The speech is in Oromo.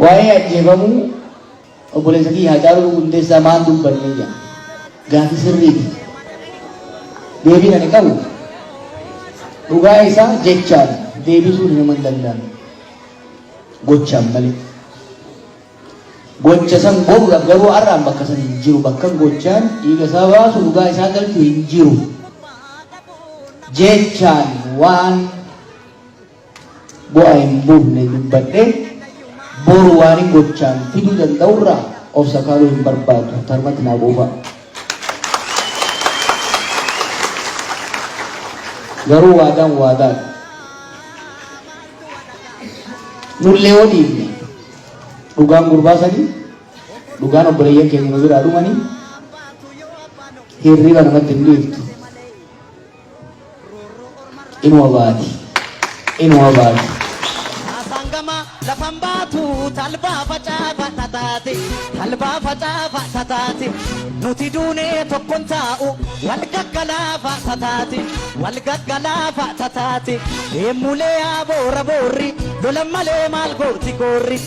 Waa'ee ajjeefamuu obboleessa kiyya Haacaaluu Hundeessaa maal dubbanne jedha. Gaafii sirriiti. Deebiin ani qabu dhugaa isaa jechaan deebisuun nama hin danda'amne. Gochaan malee. Gocha san godhuudhaaf garuu har'aan bakka san hin jiru. Bakkan gochaan dhiiga isaa baasu dhugaa isaa galchu hin jiru. Jechaan waan bu'aa hin buufne dubbadhee boru waanin gochaan fiduu danda'urraa of sakaaluu hin barbaadu. Tarmatti naa quufaa. Garuu waadaan waadaadha. Nullee yoo dhiifne dhugaan gurbaa sanii dhugaan obboleeyyan keenya nu biraa dhumanii hirriba namatti hin dhiiftu. Inuma baati. Inuma baati. Haasaan gama lafan baatu talbaa facaafa tataate talbaa facaafa tataate nuti duunee tokkon taa'u wal gaggalaafa tataate wal gaggalaafa tataate deemulee yaa boora boorri lolan malee maal gooti koorri.